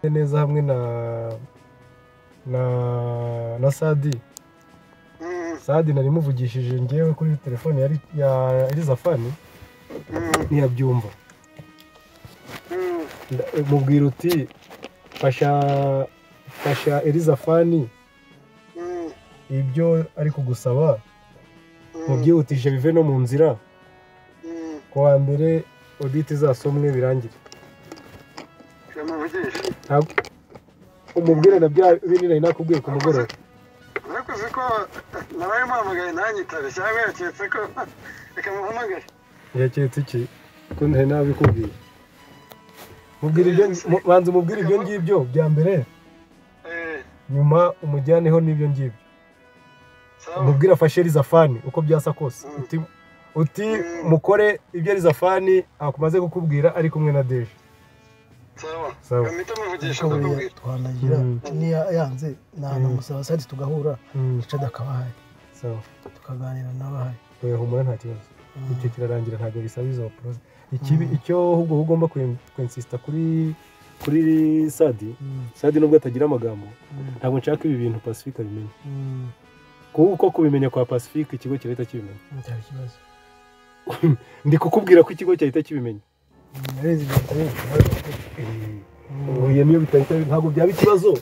Neza hamwe na Sadi. Sadi nari muvugishije ngewe kuri telefone ya Elizafani, ntiyabyumva. Mubwira uti fasha Elizafani ibyo ari kugusaba, mubyihutishe bive no mu nzira, kuwa mbere audit izasomwe birangire. Umubwire na bya bindi nari nakubwiye ku mugoroba. Nakuze ko nabaye muhamagaye ntanyitabe, cyangwa yaketse ko reka muhamagare. Yaketse iki? Ko ntari nabikubwiye. Mubwire ibyo, banza umubwire ibyo ngibyo bya mbere. Nyuma umujyaneho n'ibyo ngibyo. Umubwire afashe Elizafani uko byasa kose. Uti mukore ibyo Elizafani akumaze kukubwira ari kumwe na Deje. Sawa. Twanagira niya yanze nanamusaba Sadi tugahura, Richard akabahaye. Sawa. Tukaganira n'abahaye. Oya humura nta kibazo. Icyo kirarangira ntabwo bisaba izo proze. Ikibi icyo ahubwo ugomba kwinsista kuri Sadi. Sadi nubwo atagira amagambo, ntabwo nshaka ibi bintu Pacifique abimenya. Kuko kubimenya kwa Pacifique ikigo kirahita kibimenya. Nta kibazo. Ndi kukubwira ko ikigo cyahita kibimenya. Oya niyo bitahita ntabwo byaba ikibazo.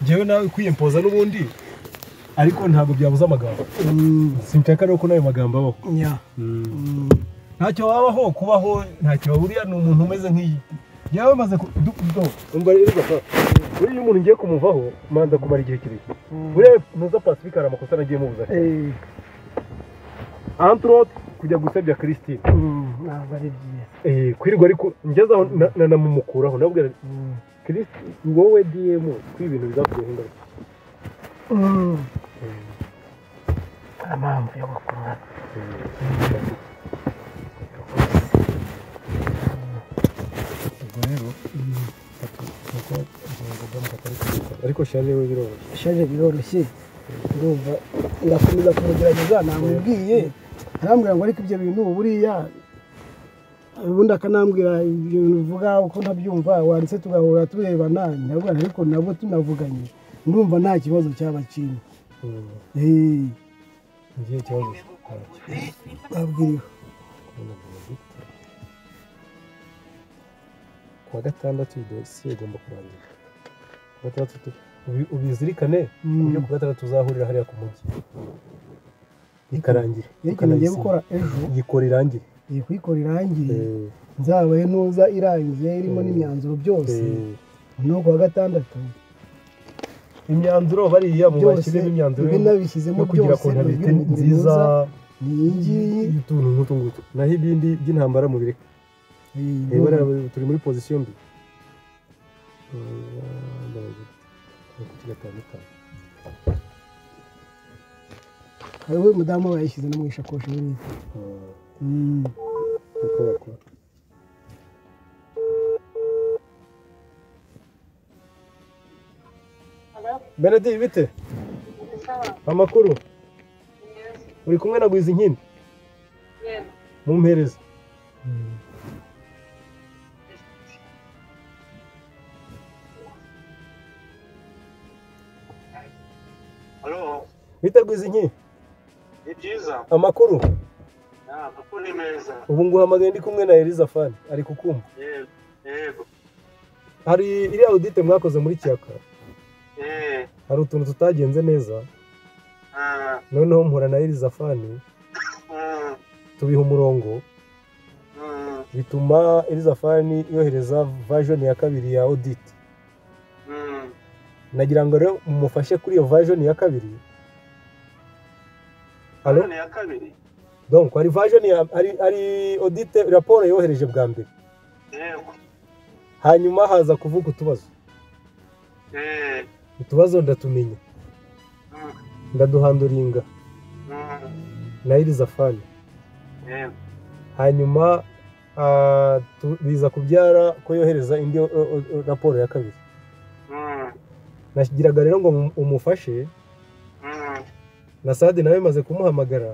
Njyewe nawe kwiyempoza n'ubundi, ariko ntabwo byabuza amagambo. Sinshaka rero ko nayo magambo abaho. Ntacyo wabaho kubaho ntacyo buriya ni umuntu umeze nk'iyi. Yawe maze umva rero gafa. Buriya umuntu ngiye kumuvaho manza kumara igihe kirekire. Buriya ntuza Pacifique hari amakosa nagiye mubuza. Entre autres kujya gusebya Christine. Ntabwo ari byiza. Kwirirwa ariko ngezaho nanamumukuraho nabwira Christine wowe DM kuri ibintu bizakugira ingaruka. Amamvu yo gukura. Ubwo rero ariko shaje we biroroshye. Shaje biroroshye. Ndumva ndakomeza kumugerageza namubwiye. Arambwira ngo ariko ibyo bintu buriya ubundi akanambwira ibyo bintu uvuga uko ntabyumva wanditse tugahura turebana, ndabwira ariko nabo tunavuganye ndumva nta kibazo cyabacimye. Ngiye kibazo babwiriwe kuwa gatandatu iyi dosiye igomba kurangira. Kuwa gatandatu ubizirikane ku buryo kuwa gatandatu uzahurira hariya ku mujyi ikarangira. Ngiye gukora ejo yikora irangire. Kuyikora irangiye nzabaye ntuza irangiye irimo n'imyanzuro byose. No kuwa gatandatu imyanzuro bariya mu bashyiremo imyanzuro nabishyizemo byose nziza ni utuntu nk'utu ngutu, naho ibindi by'intambara mubireka. Turi muri position mbi. Hariwe mudamu wayishyize no mu ishakoshi buriya. Uko bakora. Benedict bite? Amakuru? Uri kumwe na Gwiza Inkindi? Yego. Mumpereze. Halo. Bite Gwiza Inkindi? Ni byiza. Amakuru? Amakuru ni meza. Ubu nguhamagaye ndi kumwe na Elizafani ari kukumva. Yego. Yego. Hari iriya audit mwakoze muri Kiyaka. Hari utuntu tutagenze neza. Noneho mpura na Elizafani tubiha umurongo, bituma Elizafani yohereza version ya kabiri ya audit. Nagira ngo rero mumufashe kuri iyo version ya kabiri. Allo? Ya kabiri. Donc hari version ya ari audit raporo yohereje bwa mbere. Yego. Hanyuma haza kuvuga utubazo. Utubazo ndatumenya. Ndaduhanduringa. Na Elizafani. Hanyuma biza kubyara ko yohereza indi raporo ya kabiri. Nashigiraga rero ngo umufashe. Na Sadi nawe maze kumuhamagara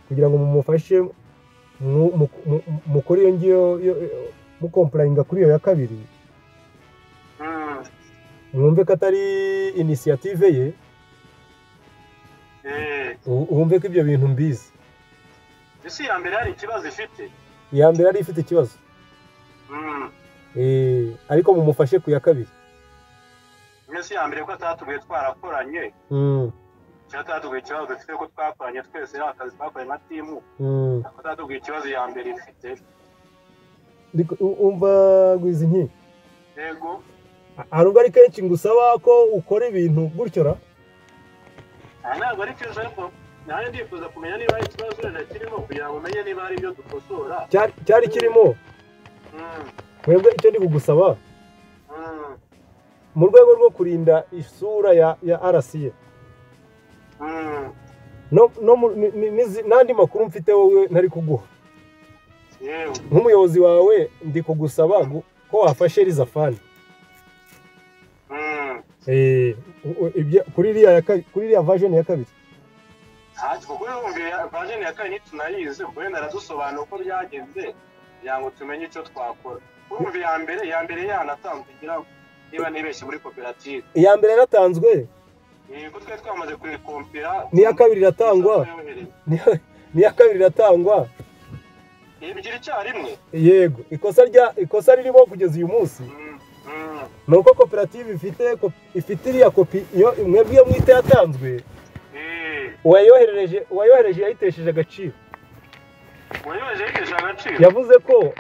kugira ngo mumufashe mukore iyo ngiyo mukomplainga kuri iyo ya kabiri. Mwumve ko atari initiative ye. Wumve ko ibyo bintu mbizi. Ese iya mbere hari ikibazo ifite? Iya mbere yari ifite ikibazo. Ariko mumufashe ku ya kabiri. Mbese iya mbere ko atatubwiye twarakoranye. Atatubwiye ikibazo dufite ko twakoranye twese ari akazi twakoranye nka timu. Atatubwiye ikibazo iya mbere ifite. Umva Gwiza inki. Yego. Hari ubwo ari kenshi ngusaba ko ukora ibintu gutyo ra? Ntabwo ari kenshi ariko nanjye ndifuza kumenya niba hari ikibazo wenda kirimo kugira ngo umenye niba hari ibyo dukosora. Cyari kirimo. Mwebwe icyo ndi kugusaba mu rwego rwo kurinda isura ya RCA no n'andi makuru mfite wowe ntari kuguha. Nk'umuyobozi wawe ndi kugusaba ko wafashe Elizafani. Kuri iriya version ya kabiri. Kuko version ya kabiri ntitunayizi, wenda aradusobanura uko byagenze kugira ngo tumenye icyo twakora. Urumva iya mbere yanatanzwe ngira niba nibeshye muri koperative. Iya mbere yaratanzwe? Yego, twari twamaze kuyikompera. N'iya kabiri iratangwa. N'iya kabiri iratangwa. Ebyiri icyarimwe? Yego, ikosa ririmo kugeza uyu munsi. Nuko koperative ifite iriya kopi iyo mwebwe iyo mwite yatanzwe. Uwayohereje yayitesheje agaciro. Yavuze ko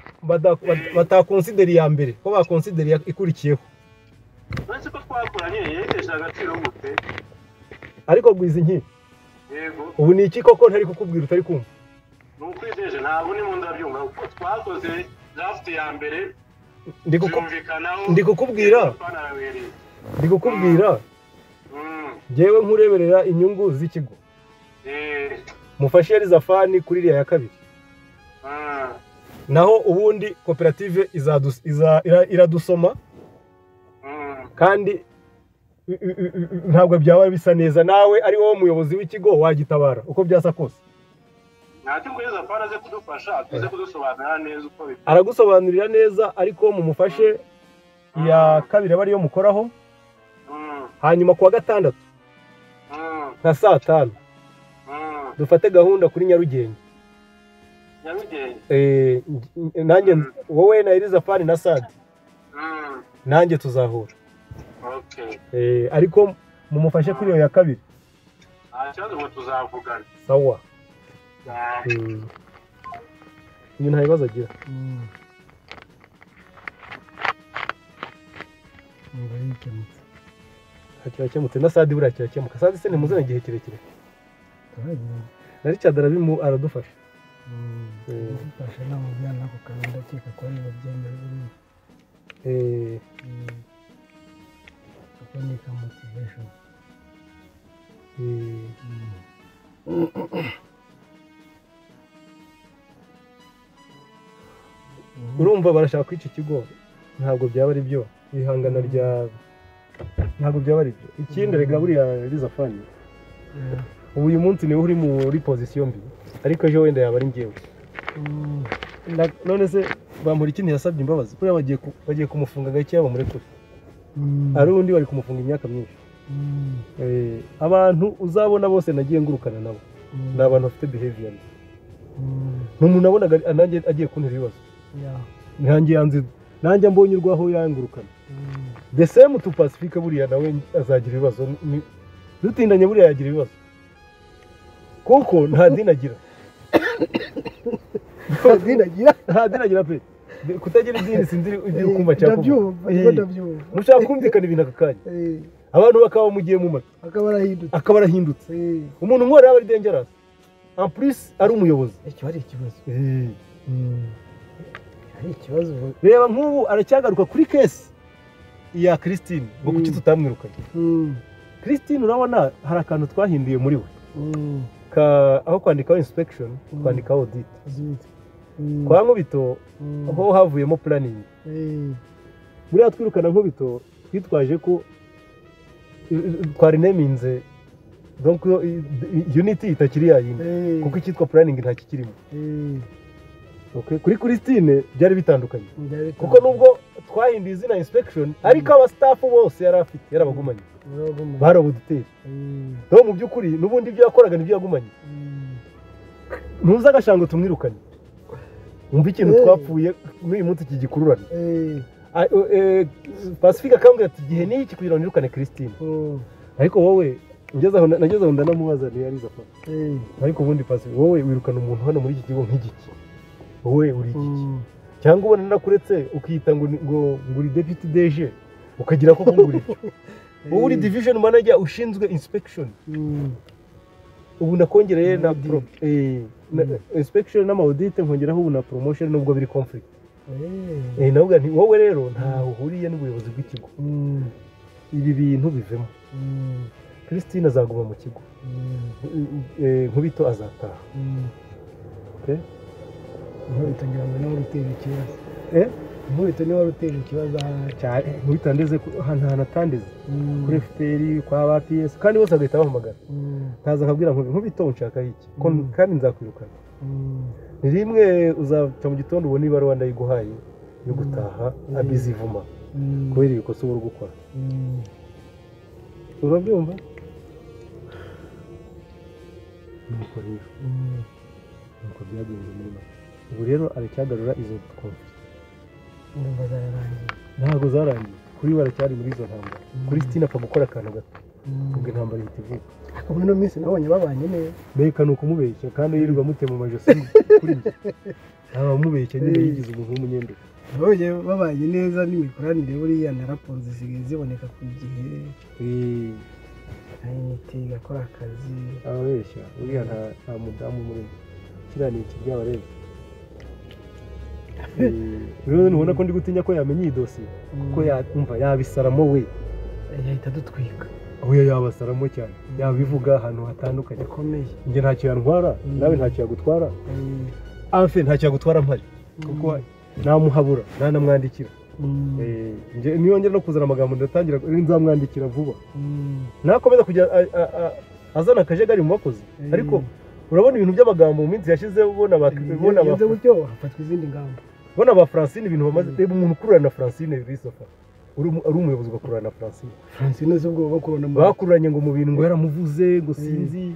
batakonsideri iya mbere, ko bakonsideri ikurikiyeho. Uretse ko twakoranye yayitesheje agaciro gute? Ariko Gwiza inki. Yego. Ubu ni iki koko ntari kukubwira utari kumva? Ni ukwiteje ntabwo ni mu ndabyumva kuko twakoze draft ya mbere. Ndi kukubwira. Njyewe nkureberera inyungu z'ikigo. Mufashe Elizafani kuri iriya ya kabiri. Naho ubundi koperative iradusoma kandi ntabwo byaba bisa neza, nawe ari wowe muyobozi w'ikigo wagitabara uko byasa kose. Ntacyo Elizafani aze kudufasha, tuze kudusobanurira neza uko bimeze. Aragusobanurira neza ariko mumufashe iya kabiri aba ariyo mukoraho. Hanyuma kuwa gatandatu nka saa 5 dufate gahunda kuri Nyarugenge. Nanjye wowe na Elizafani na Sadi nanjye tuzahura. Ariko mumufashe kuri iyo ya kabiri. Tuzavugana. Sawa. Uyu nta bibazo agira. Kirakemutse na Sadi buriya kirakemuka. Sadi se ntimuzane igihe kirekire. Na Richard aradufasha. Aradufasha namujyana ako kantu ndakeka ko ari bubyemere buriya. Ako ni ka motivation. Urumva barashaka kwica ikigo, ntabwo byaba ari byo. Ihangana rya ntabwo byaba ari byo. Ikindi rega buriya Elizafani ubu uyu munsi niwe uri muri position mbi, ariko ejo wenda yaba ari njyewe. None se Bamporiki ntiyasabye imbabazi? Kuriya bagiye kumufunga gake bamurekure. Ari undi bari kumufunga imyaka myinshi. Abantu uzabona bose nagiye ngurukana nabo ni abantu bafite behavior mbi. Ni umuntu nabonaga nanjye agiye kuntera ibibazo. Nanjye yanze, nanjye mbonye urwaho yangurukana. The same to Pacifique buriya nawe azagira ibibazo. Dutindanye buriya yagira ibibazo. Kuko nta dini agira. Nta dini agira pe. Kutagira idini sinzi ibyo kumva cyangwa. Ndabyumva. Mushaka kumvikana ibintu aka kanya. Abantu bakaba mugiye mu matwi. Akaba arahindutse. Umuntu umwe yaba ari dangerous. En plus ari umuyobozi. Icyo ari ikibazo. Ari ikibazo. Reba nk'ubu aracyagaruka kuri case ya Christine ngo kuki tutamwirukanye. Christine urabona hari akantu twahinduye muri we. Aho kwandikaho inspection twandikaho audit. Kwa Nkubito aho havuyemo planning. Buriya twirukana Nkubito twitwaje ko twarineminze donc unity itakiri yayindi kuko icyitwa planning nta kikirimo. Okay, kuri Christine byari bitandukanye kuko nubwo Twahinduye izina inspection, ariko aba staff bose yari afite yarabagumanye. Bari auditeur. No mu byukuri nubundi ibyo yakoraga nibyo yagumanye. Ntuza agashango tumwirukanye. Umva ikintu twapfuye n'uyu munsi kigikururana. Pacifique akambwira ati igihe ni iki kugira ngo nirukane Christine. Ariko wowe ngeze aho nageze aho ndanamubaza nti yariza pa. Ariko ubundi Pacifique wowe wirukana umuntu hano muri iki kigo nk'igiki. Wowe uri igiki. Cyangwa ubona nakuretse ukiyita ngo ngo uri deputy DG ukagira ko kungura ibyo. Wowe uri division manager ushinzwe inspection. Ubu nakongereye na inspection n'ama audit nkongeraho ubu na promotion nubwo biri conflict. Navuga nti wowe rero ntaho uhuriye n'ubuyobozi bw'ikigo. Ibi bintu bivemo. Christine azaguma mu kigo. Nkubito azataha. Okay? Nkubito ngira ngo niwe rutera ikibazo. Nkubito niwe rutera ikibazo cyane. Nkubito andeze ahantu atandeze. Kuri FPR kwa BPS kandi bose agahita bahamagara. Ntaza akabwira Nkubito nshaka iki. Kandi nzakwirukana. Ni rimwe uzaca mu gitondo ubona ibaruwa ndayiguhaye yo gutaha abizivuma kubera ibikoso uri gukora. Urabyumva? Nuko rero nuko byagenze muri make. Ubu rero aracyagarura izo conflict. Ndumva zararangiye. Ntabwo zarangiye. Kuri baracyari muri izo ntambara. Christine apfa gukora akantu gato. Ubwo intambara ihita ivuka. Ariko muri ino minsi nabonye babanye neza. Mbega ni ukumubeshya kandi yirirwa amutema amajosi kuri njye. Ntabamubeshya nyine yigize umuntu w'umunyenduka. Nabonye babanye neza n'imikoranire buriya na raporo zisigaye ziboneka ku gihe. Ayinite igakora akazi. Ababeshya uriya nta mudamu murimo. Kiriya ni ikiryabarezi. Rero ntubona ko ndi gutinya ko yamenya iyi dosiye kuko yumva yabisaramo we. Yahita adutwika. Oya yabasaramo cyane. Yabivuga ahantu hatandukanye. Bikomeye. Njye ntacyo yantwara, nawe ntacyo yagutwara. Afe ntacyo yagutwara mpari. Kuko namuhabura, nanamwandikira. Njye niyongera no kuzana amagambo ndatangira nzamwandikira vuba. Nakomeza kujya azana akajagari mu bakozi. Ariko urabona ibintu by'amagambo mu minsi yashize ubona bakibona buryo hafatwa izindi ngamba. Ubona ba Francine ibintu bamaze reba umuntu ukururana na Francine Christopher. Uri umuyobozi ugakururana na Francine. Francine zubwo bakururana bakururanye ngo mu bintu ngo yaramuvuze ngo sinzi.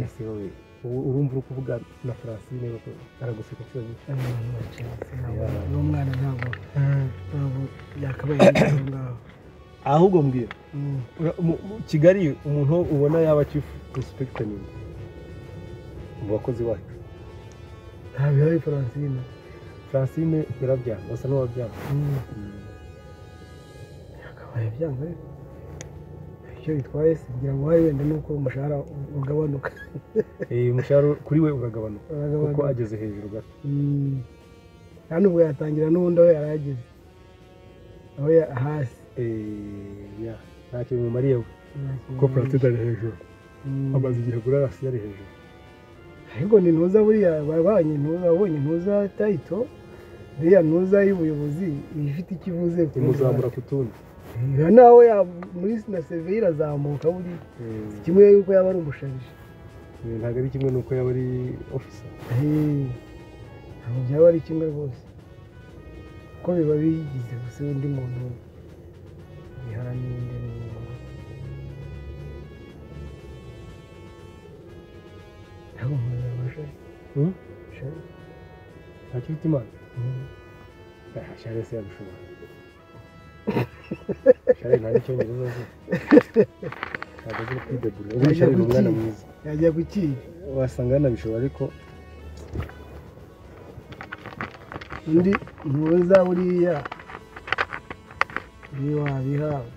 Ese wowe urumva uri kuvuga na Francine araguseka inshuro nyinshi. N'umwana ntabwo yakabaye aho ngaho. Ahubwo mbwira Kigali umuntu ubona yaba chief inspector ni mu bakozi bacu. Ntabwo Francine. Francine yarabyanga basa n'uwabyanga. Yakabaye byanga icyo bitwaye kugira ngo hari wenda nuko umushahara ugabanuka. Umushahara kuri we uragabanuka kuko ageze hejuru gato. Nta nubwo yatangira n'ubundi aho yari ageze. Aho hasi. Ntacyo bimumariye we. Kuko Francine ari hejuru. Amaze igihe kuri arasi ari hejuru. Ariko ni ntuza buriya babanye ntuza abonye ntuza tayito buriya ntuza y'ubuyobozi ifite ikivuze imuzamura ku tundi. Nawe muri na CV irazamuka buri kimwe yuko yaba ari umusharije. Ntabwo ari kimwe nuko yaba ari officer. Ntabwo byaba ari kimwe rwose. Kuko biba bigize gusa undi muntu biharanira indi. Ntacyo ufite imana. Share se yabishobora. Share nta n'icyongereza azi. Ntabwo azi kwidegura. Ubundi Share ni umwana mwiza. Yajya gukiga. Wasanga yanabishobora ariko undi ntuza buriya niyo wabihawe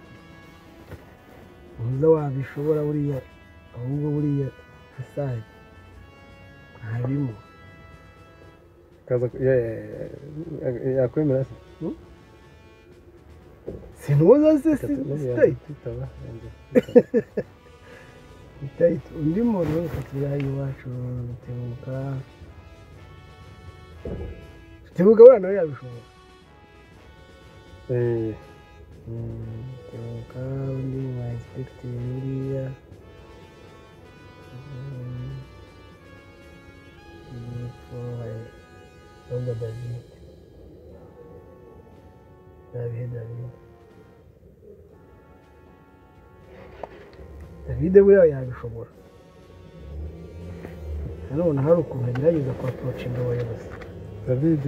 ntuza wabishobora buriya ahubwo buriya asaye harimo kaza yakwemera se sinuza se state undi muntu katira iwacu tebuka tebuka buriya nawe yabishobora. Tebuka undi mu inspector buriya David. Yabihe David buriya yabishobora. Nanone hari ukuntu agerageza kuapproachinga abayobozi. David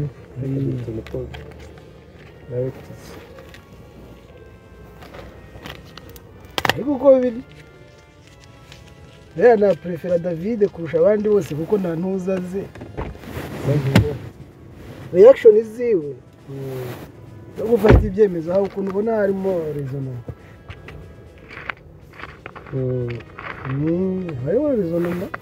ariko uko biri rero na prefera David kurusha abandi bose kuko nta ntuza ze reaction ziwe no gufata ibyemezo aho ukuntu ubona harimo raisonnement. Harimo raisonnement.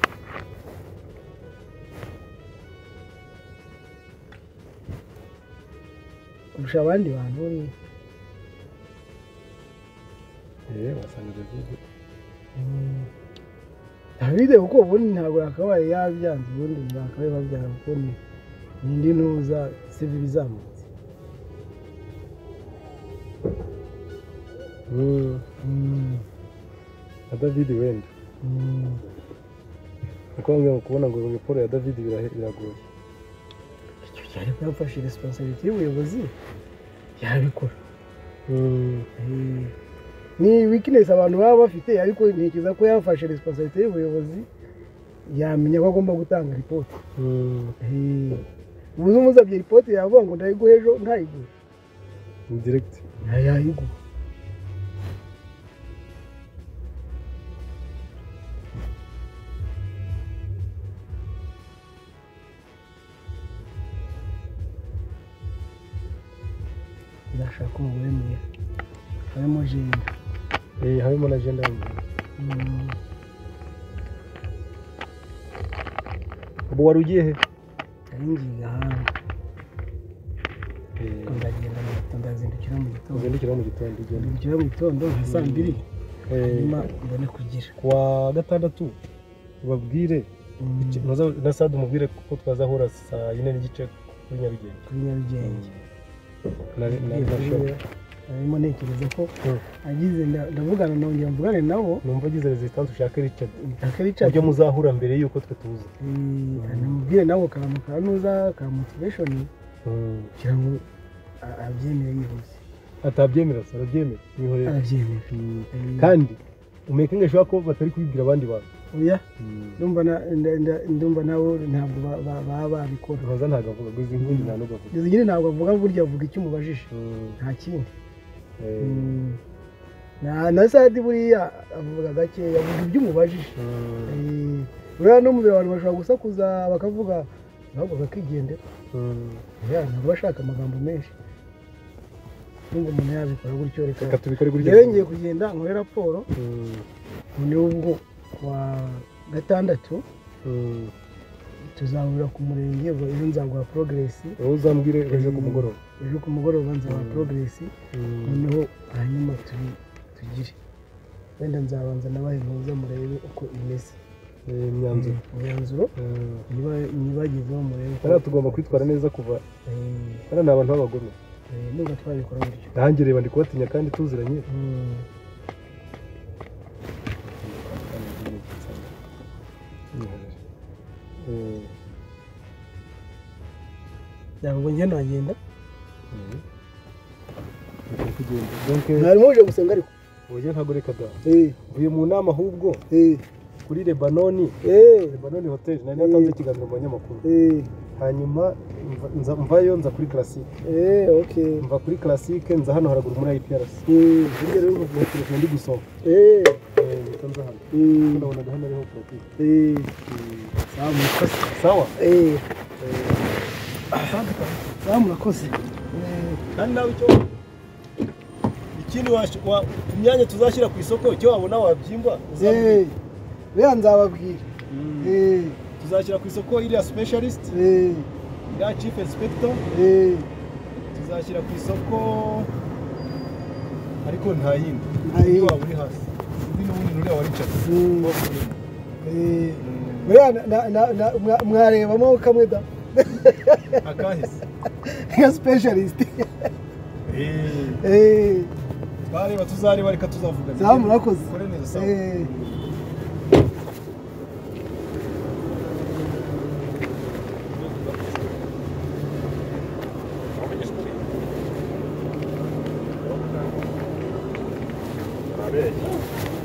Kurusha abandi bantu buriya. Wasanga David. David kuko ubundi ntabwo yakabaye yabyanze, ubundi bakabaye babyara kuko ni indi ntuza sivi bizamutse. Na David wenda kuko ngo kubona ngo raporo ya David biragoye. Icyo cyari yafashe responsibility y'ubuyobozi yabikora. Ni weakness abantu baba bafite, ariko ntekereza ko yafashe responsibility y'ubuyobozi yamenya ko agomba gutanga report. Ubu umusabye report yavuga ngo ndayiguhe ejo ntayiguhe. Ni direct. Yayiguha. Ndashaka umugore mwiza harimo jenda. Harimo na jenda. Ubu wari ugiye he? Nari ngiye ahandi. Ndagenda mu gitondo, ndazindukira mu gitondo. Uzindukira mu gitondo ugenda. Nzindukira mu gitondo nka saa mbiri. Hanyuma mbone kugira. Kuwa gatandatu ubabwire na Sadu umubwire ko twazahura saa 4:15 kuri Nyarugenge. Kuri Nyarugenge. Narimo ntekereza ko agize ndavugana nongera mvugane nabo. Numva agize resistance ushaka Richard. Ushaka Richard. Ibyo muzahura mbere yuko twe tuza. Namubwire nabo kanuza ka motivation kugira ngo abyemere yihuse. Atabyemera se arabyemera mwihorere. Arabyemera. Kandi umekinga ashobora ko batari kubibwira abandi bantu. Oya. Ndumva ndumva nabo ntabwo baba babikora. Roza ntabwo avuga guzi inkingi nta nubwo avuga. Izi nyine ntabwo avuga, burya avuga icyo umubajije. Nta kindi. Na Sadi buriya avuga gake, avuga ibyo umubajije. Buriya no mu bantu bashobora gusakuza bakavuga ntabwo bakigendera. Ntabwo bashaka amagambo menshi. Ndumva umuntu yabikora gutyo, reka tubikore gutyo. Rero ngiye kugenda nkore raporo. Noneho ubwo kuwa gatandatu tuzahurira ku murenge, ejo nzaguha progress. Wowe uzambwire ejo ku mugoroba. Ejo ku mugoroba nzaguha progress. Noneho hanyuma tugire wenda nzabanza nabahe impuza murebe uko imeze. Imyanzuro nibagezeho murebe. Hariya tugomba kwitwara neza kuva hariya ni abantu b'abagome. Nubwo twabikora gutyo. Nanjye reba ndi kubatinya kandi tuziranye. Ntabwo njye nagenda. Mwari muje gusenga ariko? Oya ntabwo reka da. Mvuye mu nama ahubwo kuri Lebanoni. Lebanoni Hotel nari natanze ikiganiro mu banyamakuru. Hanyuma mvayo nza kuri Classic. Okay. Mva kuri Classic nza hano haraguru muri IPRC. Hirya rero mvuye telefone ndi gusohoka. Nza hano. Ndabona hano ariho politiki. Sawa murakoze. Sawa? Sawa murakoze. Kandi nawe icyo ikindi ku myanya tuzashyira ku isoko icyo wabona wabyimba uzabwira. Buriya nzababwira. Tuzashyira ku isoko iriya specialist, iriya chief inspector, tuzashyira ku isoko ariko nta yindi. Undi waba uri hasi, undi n'ubundi nuriya wa Richard. Buriya mwarebamo kamwe da. Akahise. Nka specialist. Twareba tuzareba reka tuzavugana. Sawa murakoze. Ukore neza sawa. Urabeshya.